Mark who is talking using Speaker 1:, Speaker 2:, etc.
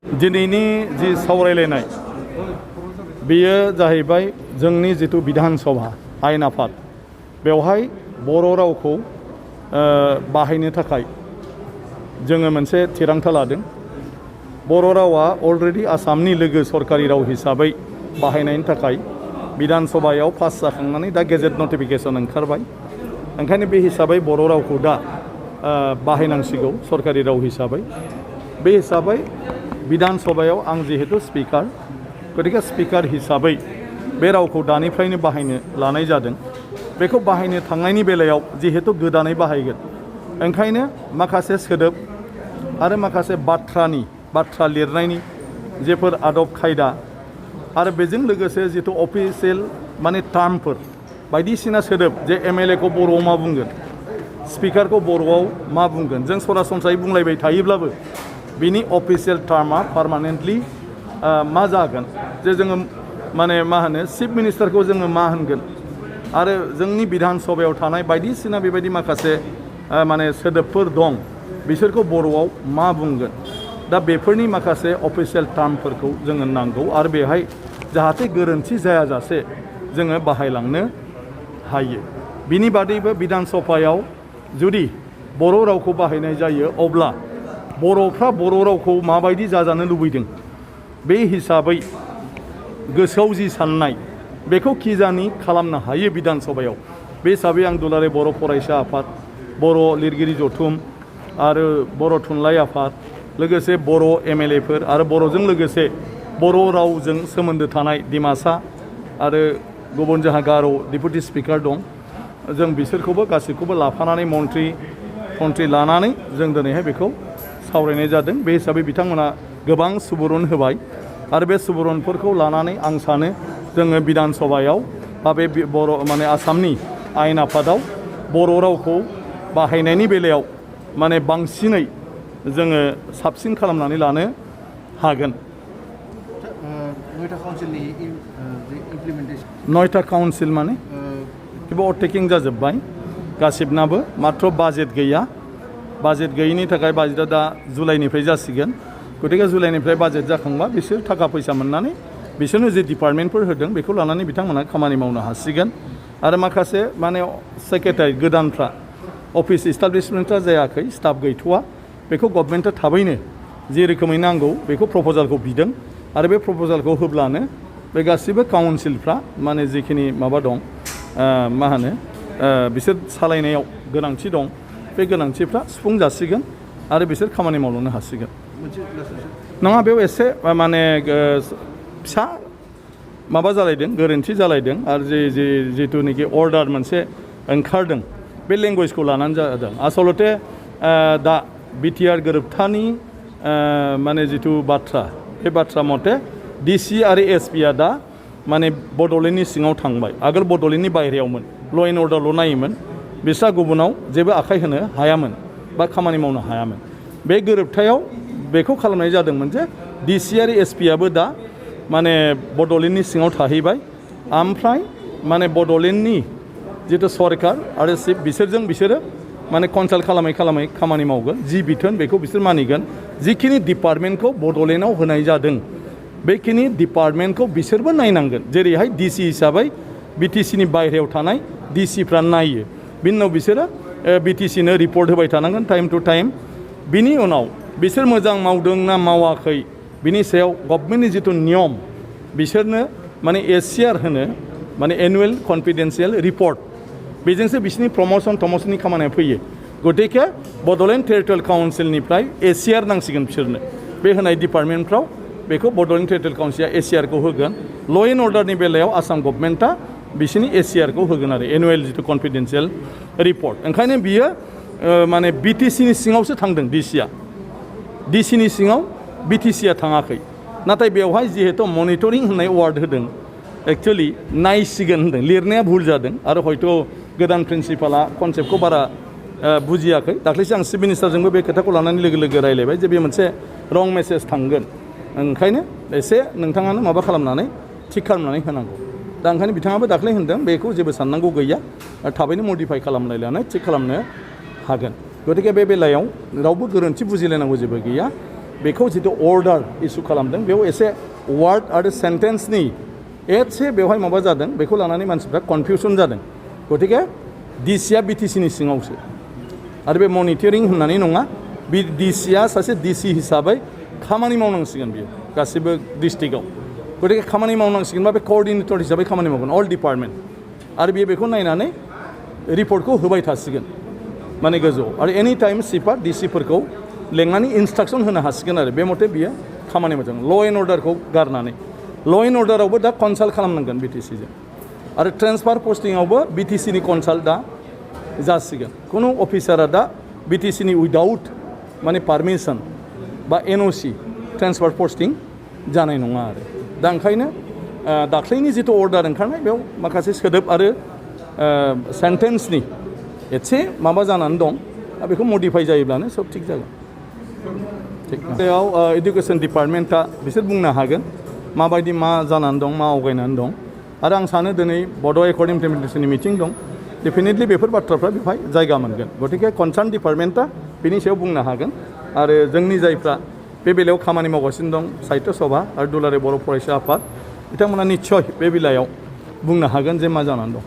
Speaker 1: दिनैनि जि सावरायलायनाय बेयो जाहैबाय जोंनि जितु बिधान सभा आयेन आफाद बेवहाय बर' रावखौ बाहायनो थाखाय जोङो मोनसे थिरांथा लादों। बर' रावा अलरेडि आसामनि लोगो सरकारि राव हिसाबै बाहायनायनि थाखाय बिधान सभायाव पास जाखांनानै दा गेजेट नटिफिकेसन ओंखारबाय। ओंखायनो बे हिसाबै बर' रावखौ दा बाहायनांसिगौ सरकारि राव हिसाबै। बे हिसाबै बिधान सभायाव आं जिहेतु स्पिकार गतिके स्पिकार हिसाबै बे रावखौ दानिफ्रायनो बाहायनो लानाय जादों। बेखौ बाहायनो थांनायनि बेलायाव जिहेतु गोदानै बाहायगोन ओंखायनो माखासे सोदोब आरो माखासे बाथ्रा लिरनायनि जेफोर आदब खायदा आरो बेजों लोगोसे जितु अफिसियेल माने टार्मफोर बायदिसिना सोदोब जे एमएलए को बर'आव मा बुंगोन, स्पिकारखौ बर'आव मा बुंगोन, जों सरासनस्रायै बुंलायबाय थायोब्लाबो बिनि अफिसियेल टार्मा पार्मानेन्टलि मा जागोन, जे जोङो माने मा होनो चिफ मिनिस्टारखौ जोङो मा होनगोन आरो जोंनि बिधान सभायाव थानाय बायदिसिना बेबायदि माखासे माने सोदोबफोर दं बिसोरखौ बर'आव मा बुंगोन। दा बेफोरनि माखासे अफिसियेल टार्मफोरखौ जोङो नांगौ आरो बेहाय जाहाथे गोरोन्थि जायाजासे जोङो बाहायलांनो हायो। बिनि बादैबो बिधान सभायाव जुदि बर' रावखौ बाहायनाय जायो अब्ला बर'फ्रा बर' रावखौ माबायदि जाजानो लुबैदों बे हिसाबै गोसोआव जि साननाय बेखौ खिजानि खालामनो हायो बिधान सभायाव। बे हिसाबै आं दुलाराय बर' फरायसा आफाद, बर' लिरगिरि जथुम आरो बर' थुनलाइ आफाद लोगोसे बर' एमएलएफोर आरो बर'जों लोगोसे बर' रावजों सोमोन्दो थानाय डिमासा आरो गुबुन जोंहा गार' डिपुटि स्पिकार दं, जों बिसोरखौबो गासैखौबो लाफानानै मन्थ्रि लानानै जों दिनैहाय बेखौ सावरायनाय जादों। बे हिसाबै बिथांमोना गोबां सुबुरुन होबाय आरो बे सुबुरुनफोरखौ लानानै आं सानो जोङो बिधान सभायाव बा बे बर' माने आसामनि आयेन आफादाव बर' रावखौ बाहायनायनि बेलायाव माने बांसिनै जोङो साबसिन खालामनानै लानो हागोन। नयथा काउन्सिल माने बेबो अटेकिं जाजोब्बाय गासिबनाबो, माथ्र बाजेट गैया। बाजेट गैयिनि थाखाय बाजेटआ दा जुलाइनिफ्राय जासिगोन। गतिके जुलाइनिफ्राय बाजेट जाखांबा बिसोर थाखा फैसा मोननानै बिसोरनो जे डिपार्टमेन्टफोर होदों बेखौ लानानै बिथांमोना खामानि मावनो हासिगोन। आरो माखासे माने सेक्रेटारि गोदानफ्रा अफिस इस्टाब्लिशमेन्टआ जायाखै, स्टाफ गैथ'वा, बेखौ गभर्नमेन्टआ थाबैनो जे रोखोमै नांगौ बेखौ प्रप'जालखौ बिदों आरो बे प्रप'जालखौ होब्लानो बे गासिबो काउन्सिलफ्रा माने जिखिनि माबा दं मा होनो बिसोर सालायनायाव गोनांथि दं बे गोनांथिफ्रा सुफुं जासिगोन आरो बिसोर खामानि मावलांनो हासिगोन। नङा बेयाव एसे माने फिसा माबा जालायदों, गोरोन्थि जालायदों आरो जिथुनाखि अर्डार मोनसे ओंखारदों बे लेंगुवेजखौ लानानै जादों। आसलते दा बिटिआर गोरोबथानि माने जिथु बाथ्रा बे बाथ्रा मथे डिसि आरो एसपिआ दा माने बड'लेण्डनि सिङाव थांबाय। आगोल बड'लेण्डनि बाहेरायावमोन, ल' एन्ड अर्डारल' नायोमोन, बिस्रा गुबुनाव जेबो आखाइ होनो हायामोन बा खामानि मावनो हायामोन। बे गोरोबथायाव बेखौ खालामनाय जादोंमोन जे डिसि आरो एसपिआबो दा माने बड'लेण्डनि सिङाव थाहैबाय, ओमफ्राय माने बड'लेण्डनि जिथु सरकार आरो चिफ बिसोरो माने कनसाल्ट खालामै खामानि मावगोन। जि बिथोन बेखौ बिसोर मानिगोन। जिखिनि डिपार्टमेन्टखौ बड'लेण्डआव होनाय जादों बेखिनि डिपार्टमेन्टखौ बिसोरबो नायनांगोन। जेरैहाय डिसि हिसाबै बिटिसिनि बाहेरायाव थानाय डिसिफ्रा नायो, बिनि उनाव बिसोरो बिटिसिनो रिपर्ट होबाय थानांगोन टाइम टु टाइम। बिनि उनाव बिसोर मोजां मावदों ना मावाखै बिनि सायाव गभर्नमेन्टनि जिथु नियम बिसोरनो माने एसिआर होनो, माने एनुवेल कनफिडेन्सियेल रिपर्ट, बेजोंसो बिसोरनि प्रमसननि खामानिया फैयो। गतिके बड'लेण्ड टेरिटरियेल काउन्सिलनिफ्राय एसिआर नांसिगोन बिसोरनो। बे होनाय डिपार्टमेन्टफ्राव बेखौ बड'लेण्ड टेरिटरियेल काउन्सिला एसिआरखौ होगोन। ल' एन्ड अर्डारनि बेलायाव आसाम गभर्नमेन्टआ बिसोरनि एसिआरखौ होगोन आरो एनुवेल जिथु कनफिडेन्सियेल रिपर्ट। ओंखायनो बियो माने बिटिसिनि सिङावसो थांदों डिसिनि सिङाव बिटिसिआ थाङाखै। नाथाय बेवहाय जिहेतु मनिटरिं होननाय वार्ड होदों, एक्चुअलि नायसिगोन होनदों, लिरनाया भुल जादों आरो हयथ' गोदान प्रिन्सिपाला कनसेप्टखौ बारा बुजियाखै। दाख्लैसो आं चिफ मिनिस्टारजोंबो बे खोथाखौ लानानै लोगो रायलायबाय जे बे मोनसे रं मेसेज थांगोन, ओंखायनो एसे नोंथाङानो माबा खालामनानै थिग खालामनानै होनांगौ। दा ओंखायनो बिथाङाबो दाख्लै होनदों बेखौ जेबो साननांगौ गैया, थाबैनो मडिफाइ खालामलायनानै थिग खालामनो हागोन। गतिके बे बेलायाव रावबो गोरोन्थि बुजिलायनांगौ जेबो गैया। बेखौ जितु अर्डार इसु खालामदों बेयाव एसे वार्ड आरो सेन्टेन्सनि एसे बेवहाय माबा जादों बेखौ लानानै मानसिफ्रा कनफिउसन जादों गतिके डिसिआ बिटिसिनि सिङावसो आरो बे मनिटरिं होननानै नङा डिसिआ सासे डिसि हिसाबै खामानि मावनांसिगोन बियो गासिबो डिस्ट्रिक्टआव गतिके खामानि मावनांसिगोन बा बे कोअर्डिनेटर हिसाबै खामानि मावगोन अल डिपार्टमेन्ट आरो बियो बेखौ नायनानै रिपर्टखौ होबाय थासिगोन माने गोजौआव आरो एनि टाइम चिफआ डिसिफोरखौ लेंनानै इन्सट्राक्सन होनो हासिगोन आरो बे मथे बियो खामानि मोजां ल' एन्ड अर्डारखौ गारनानै ल' एन्ड अर्डारावबो दा कनसाल्ट खालामनांगोन बिटिसिजों आरो ट्रेन्सफार पस्टिंआवबो बिटिसिनि कनसाल्ट दा जासिगोन खुनु अफिसारा दा बिटिसिनि उइदाउट माने पारमिसन बा एनअसि ट्रेन्सफार पस्टिं जानाय नङा आरो दा ओंखायनो दाख्लैनि जिथु अर्डार ओंखारनाय बेयाव माखासे सोदोब आरो सेन्टेन्सनि एसे माबा जानानै दं दा बेखौ मडिफाइ जायोब्लानो सब थिग जागोन बेयाव इडुकेसन डिपार्टमेन्टआ बिसोर बुंनो हागोन माबायदि मा जानानै दं मा आवगायनानै दं आरो आं सानो दिनै बड' एकर्ड इमप्लिमेन्टेसननि मिटिं दं डेफिनेटलि बेफोर बाथ्राफ्रा बेवहाय जायगा मोनगोन गतिके कनसार्न डिपार्टमेन्टआ बिनि सायाव बुंनो हागोन आरो जोंनि जायफ्रा बे बेलायाव खामानि मावगासिनो दं साहित्य सभा आरो दुलाराय बर' फरायसा आफाद बिथांमोना निस्सय बे बेलायाव बुंनो हागोन जे मा जानानै दं